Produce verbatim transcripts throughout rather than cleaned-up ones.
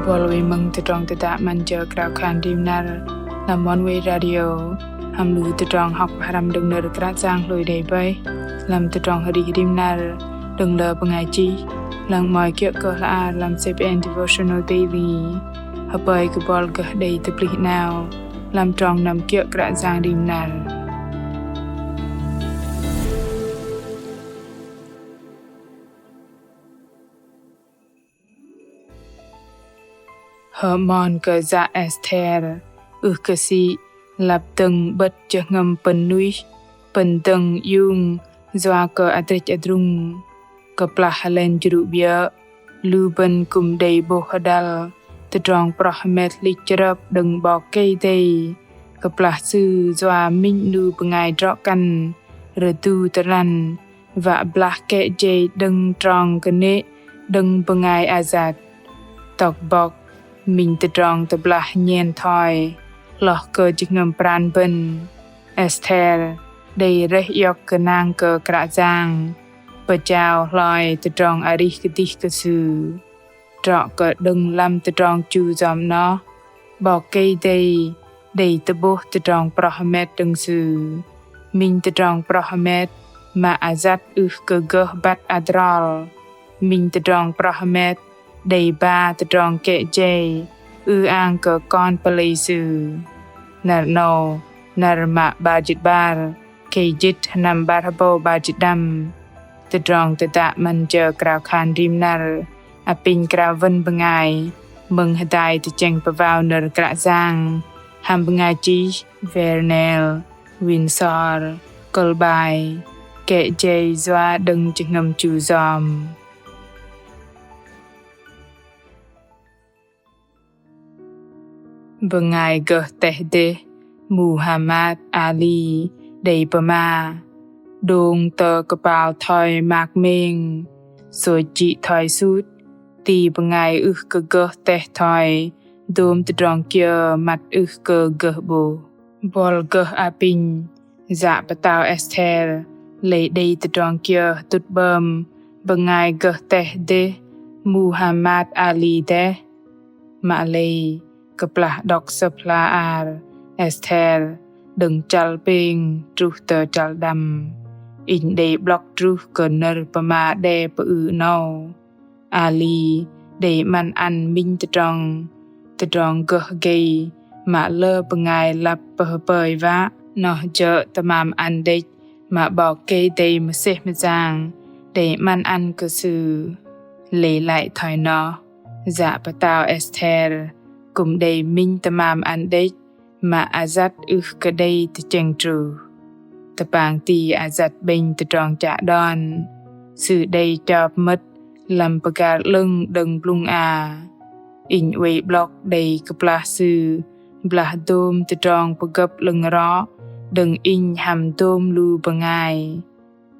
Buăl wei mơ̆ng tơdrong tơdă 'Măn Jơ Krao Khan Rim Năr lăm Oneway Radio, hăm lu tơdrong hŏk pơhrăm đơ̆ng nơ̆r Kră Yang hlôi đei bơih lăm tơdrong arih rim năr đơ̆ng lơ bơngai chih, lăng 'mơ̆i kiơ̆ kơ hla ar lăm C B N Devotional Daily. Hơpơi kơ buăl gơh đei tơplih 'nao lăm trong năm kiơ̆ Kră Yang rim năr. Hơmon kơ yă Esther, ưh kơ sĭ lăp dơ̆ng 'bơ̆t jơhngơ̆m pơ̆n nuih, pơ̆n dơ̆ng iung yua kơ adrĕch adrung. Kơplah hơlen jrŭ 'biơ̆, lu bơ̆n kư̆m đei 'bôh hơdăl tơdrong proh hơmet hlĭch chrơp đơ̆ng 'Bok Kei-Dei. Kơplah Sư yua minh 'nu bơngai drŏ-kăn rơdu tơrăn, wă blah kĕ jei đơ̆ng trong kơnê̆ đơ̆ng bơngai ayăt. Tŏk bŏk, minh tơdrong tơblah nhen thoi hloh kơ jơhngơ̆m pran bơ̆n. Esther đei rơih iŏk gơnang kơ Kră Yang, pơjao hloi tơdrong arih kơdih kơ Sư. Trŏ kơ đơ̆ng lăm tơdrong chu yom noh, 'Bok Kei-Dei đei tơ'bôh tơdrong proh hơmet đơ̆ng Sư. Minh tơdrong proh hơmet mă ayăt ưh kơ gơh băt adrol. Minh tơdrong proh hơmet đei ba tơdrong kĕ jei ư-ang kơ kon pơlei Sư. Năr 'nâu, năr mă 'bar jĭt 'bar, khei jĭt sơnăm 'bar hơbâu 'bar jĭt đăm. Tơdrong tơdă 'Măn Jơ Krao Khan Rim Năr apinh krao wơ̆n bơngai mơ̆ng hơdai tơchĕng pơwao nơ̆r Kră Yang hăm bơngai chih Vernel Winsor, kơ̆l 'bai: Kĕ jei yua đơ̆ng jơhngơ̆m chu yom. Bơngai gơh teh dêh Muhammad Ali đei pơma: Đông tơ kơpal thoi mak meng, sôch jĭ thoi sut, ti bơngai ưh kơ gơh teh thoi dôm tơdrong kiơ măt ưh kơ gơh 'bôh. Buăl gơh apinh, yă pơtao Esther lei đei tơdrong kiơ hơtŭt 'bơm bơngai gơh teh dêh Muhammad Ali dêh? Mă lei, kơplah đŏk Sơ̆p hla ar Esther đơ̆ng chăl pêng truh tơ chăl đăm, inh đei 'blŏk truh kơ nơ̆r pơma đe pơư 'nâu. Ali đei 'măn ăn minh tơdrong, tơdrong gơh gei mă lơ bơngai lăp pơhơpơi wă, noh jơ̆ tơmam ăn đĕch mă 'Bok Kei-Dei mơsêh mơyang đei 'măn ăn kơ sư. Lei lăi thoi noh, yă pơtao Esther kư̆m đei minh tơmam ăn đĕch mă ayăt ưh kơ đei tơchĕng truh. Tơpang ti ayăt 'bĕnh tơdrong chă đon, sư đei chop mơ̆t lăm pơgar 'lơ̆ng đơ̆ng blŭng a. Inh oei 'blŏk đei kơplah sư blah dôm tơdrong pơgơ̆p 'lơ̆ng rŏ đơ̆ng inh hăm dôm lu bơngai.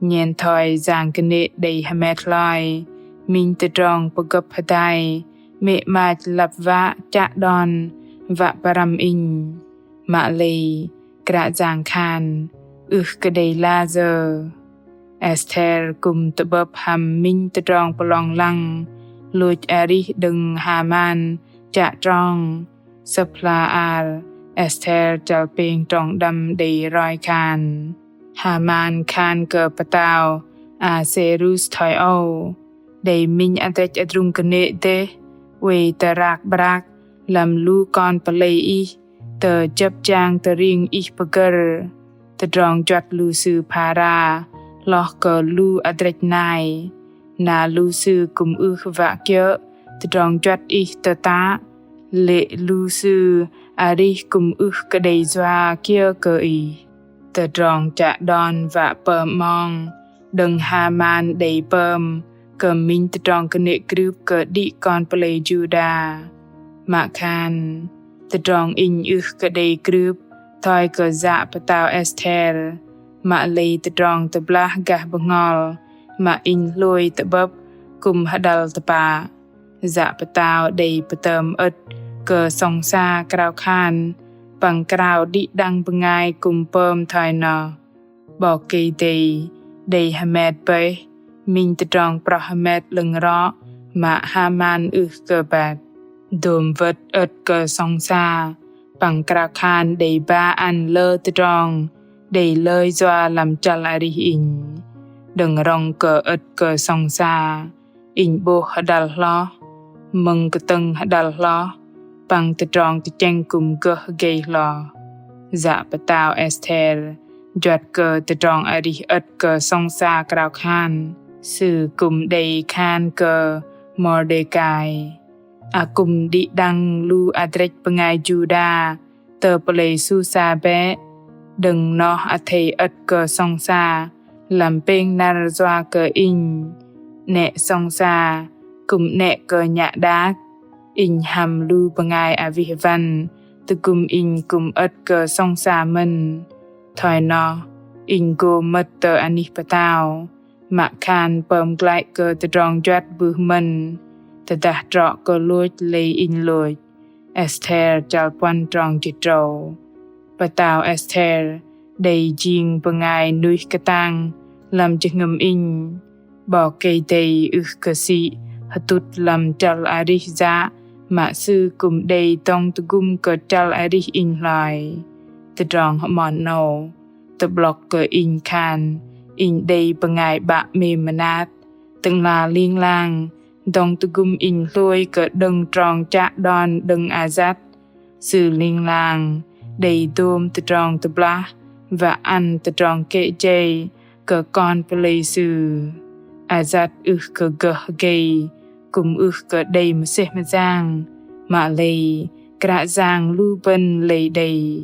Nhen thoi yang kơnê̆ đei hơmet hloi minh tơdrong pơgơ̆p hơdai 'mê̆ 'mach lăp wă chă đon wă pơrăm inh. Mă lei, Kră Yang khan ưh kơ đei layơ. Esther kư̆m tơ'bơ̆p hăm minh tơdrong pơlong lăng lôch arih đơ̆ng Haman chă trong. Sơ̆p hla ar Esther chăl pêng trong đăm đei roi khan: Haman khan kơ pơtao Aserus thoi âu: Đei minh adrĕch adrung kơnê̆ dêh oei tơrak brak lăm lu kon pơlei ih tơ jơ̆p jang tơring ih pơgơ̆r. Tơdrong juăt lu sư phara hloh kơ lu adrĕch nai. Na lu sư kư̆m ưh wă kiơ̆ tơdrong juăt ih tơtă, lê̆ lu sư arih kư̆m ưh kơ đei yua kiơ kơ ih. Tơdrong chă đon wă pơm 'mong đơ̆ng Haman đei pơm kơ minh tơdrong kơnê̆ krưp kơ đĭ kon pơlei Juđa. Mă khan, tơdrong inh ưh kơ đei krưp thoi kơ yă pơtao Esther, mă lei tơdrong tơblah gah bơhngol mă inh hlôi tơ'bơ̆p kư̆m hơđăl tơpă. Yă pơtao đei pơtơm ơ̆t kơ sŏng sa krao khan păng krao đĭ đăng bơngai kư̆m pơm thoi noh. 'Bok Kei-Dei đei hơmet bơih minh tơdrong proh hơmet 'lơ̆ng rŏ mă Haman ưh kơ băt. Dôm wơ̆t ơ̆t kơ sŏng sa păng krao khan đei ba ăn lơ tơdrong đei lơi yua lăm chăl arih inh. Đơ̆ng rŏng kơ ơ̆t kơ sŏng sa, inh 'bôh hơđăl hloh, mơ̆ng kơtơ̆ng hơđăl hloh păng tơdrong tơchĕng kư̆m gơh gei hloh. Yă pơtao Esther juăt kơ tơdrong arih ơ̆t kơ sŏng sa krao khan, sư kư̆m đei khan kơ Môrdêkai: Akŭm đĭ đăng lu adrĕch bơngai Juđa tơ pơlei Susa bĕ, đơ̆ng noh athei ơ̆t kơ sŏng sa lăm pêng năr yua kơ inh. 'Nĕ sŏng sa kư̆m 'nĕ kơ nhă đak, inh hăm lu bơngai awih awăn tơgŭm inh kư̆m ơ̆t kơ sŏng sa mơ̆n. Thoi noh inh gô mơ̆t tơ anih pơtao, mă khan pơm glăi kơ tơdrong juăt bưh mơ̆n, tơdah trŏ kơ lôch lei inh lôch. Esther chal puăn trong jĭt tơdrâu. Pơtao Esther đei jing bơngai nuih kơtang lăm jơhngơ̆m inh. 'Bok Kei-Dei ưh kơ sĭ hơtŭt lăm chăl arih yă mă sư kư̆m đei dŏng tơgŭm kơ chăl arih inh hloi. Tơdrong hơmon 'nâu tơ'blŏk kơ inh khan inh đei bơngai 'bă 'mêm mơnat. Tơ'ngla ling lang dŏng tơgŭm inh hlôi kơ đơ̆ng trong chă đon đơ̆ng ayăt. Sư ling lang đei dôm tơdrong tơblah wă ăn tơdrong kĕ jei kơ kon pơlei sư. Ayăt ưh kơ gơh gei, kư̆m ưh kơ đei mơsêh mơyang, mă lei Kră Yang lu bơ̆n lei đei.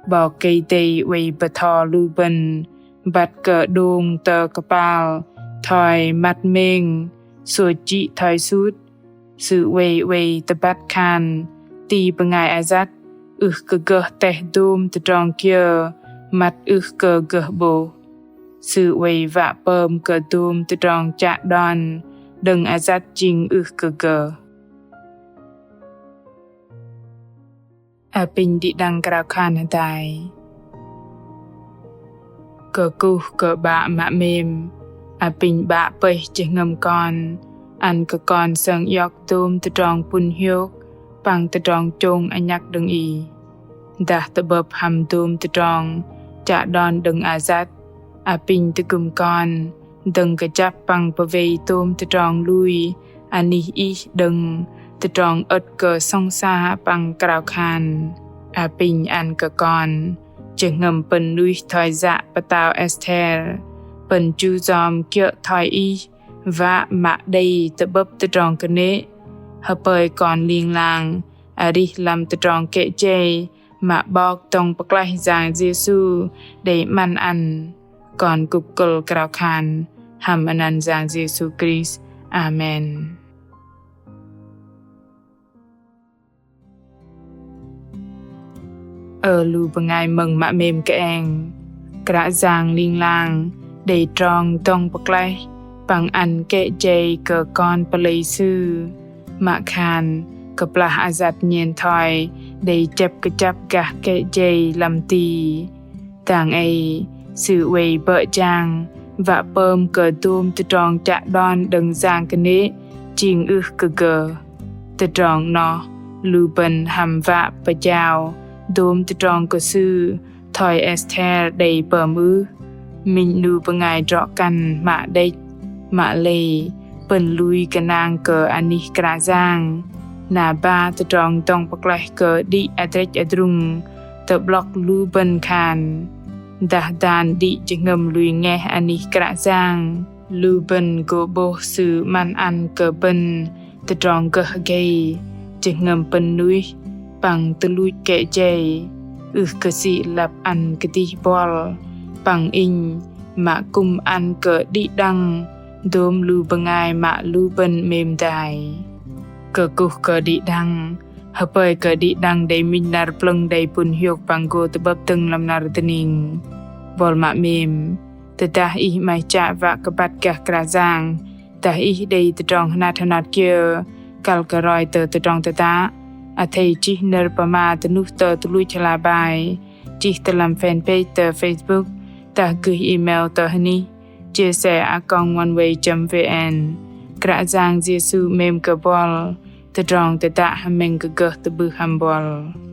'Bok Kei-Dei oei bơtho lu bơ̆n băt kơ đông tơ kơpal thoi măt meng, sôch jĭ thoi sut. Sư oei oei tơbăt khan ti bơngai ayăt ưh kơ gơh teh dôm tơdrong kiơ măt ưh kơ gơh 'bôh. Sư oei wă pơm kơ dôm tơdrong chă đon đơ̆ng ayăt jing ưh kơ gơh. Apinh đĭ đăng krao khan hơdai. Kơkuh kơ 'Bă mă 'mêm, apinh 'Bă pơih jơhngơ̆m kon, ăn kơ kon sơng iŏk dôm tơdrong pŭn hiôk păng tơdrong chông anhăk đơ̆ng Ih. Dah tơ'bơ̆p hăm dôm tơdrong chă đon đơ̆ng ayăt, apinh tơgŭm kon dơ̆ng kơjăp păng pơwei tôm tơdrong lui anih Ih đơ̆ng tơdrong ơ̆t kơ sŏng sa păng krao khan. Apinh ăn kơ kon jơhngơ̆m pơ̆n nuih thoi yă pơtao Esther, pơ̆n chu yom kiơ̆ thoi Ih, wă mă đei tơ'bơ̆p tơdrong kơnê̆. Hơpơi kon ling lang arih lăm tơdrong kĕ jei mă 'Bok dŏng pơklaih Yang Yêsu đei 'măn ăn. Kon kŭk kơ̆l krao khan hăm anăn Yang Yêsu Krist. Amen. Ơ lu bơngai mơ̆ng mă 'mêm kơeng, Kră Yang ling lang đei trong dŏng pơklaih păng ăn kĕ jei kơ kon pơlei Sư. Mă khan kơplah ayăt nhen thoi đei chĕp kơjăp gah kĕ jei lăm ti. Dang ei Sư oei bơ̆ jang wă pơm kơ dôm tơdrong chă đon đơ̆ng yang kơnê̆ jing ưh kơ gơh. Tơdrong noh lu bơ̆n hăm wă pơjao dôm tơdrong kơ Sư thoi Esther đei pơm ưh? Minh 'nu bơngai drŏ kăn hmă đĕch, mă lei pơ̆n lui gơnang kơ anih Kră Yang. Na ba tơdrong dŏng pơklaih kơ đĭ adrĕch adrung tơ'blŏk lu bơ̆n khan. Dah dan đĭ jơhngơ̆m lui ngeh anih Kră Yang, lu bơ̆n gô 'bôh Sư 'măn ăn kơ bơ̆n tơdrong gơh gei, jơhngơ̆m pơ̆n nuih păng tơluch kĕ jei. Ưh kơ sĭ lăp ăn kơdih buăl păng inh mă kư̆m ăn kơ đĭ đăng dôm lu bơngai mă lu bơ̆n 'mêm dai. Kơkuh kơ đĭ đăng, hơpơi kơ đĭ đăng đei minh năr plơ̆ng đei pŭn hiôk păng gô tơ'bơ̆p dơ̆ng lăm năr dơning. Buăl mă 'mêm, tơdah ih 'maih chă wă kơ băt gah Kră Yang, dah ih đei tơdrong hơnat hơnat kiơ kăl kơ roi tơ tơdrong tơdă, athei chih nơ̆r pơma dơnuh tơ tơluch hla bai, chih tơ lăm fanpage tơ Facebook, dah gơih email tơ hơnih chia sẻ a còng oneway chấm vn. Kră Yang Yêsu 'mêm kơ buăl. Tơdrong tơdă hơmĕng kơ gơh tơ'bưh hăm buăl.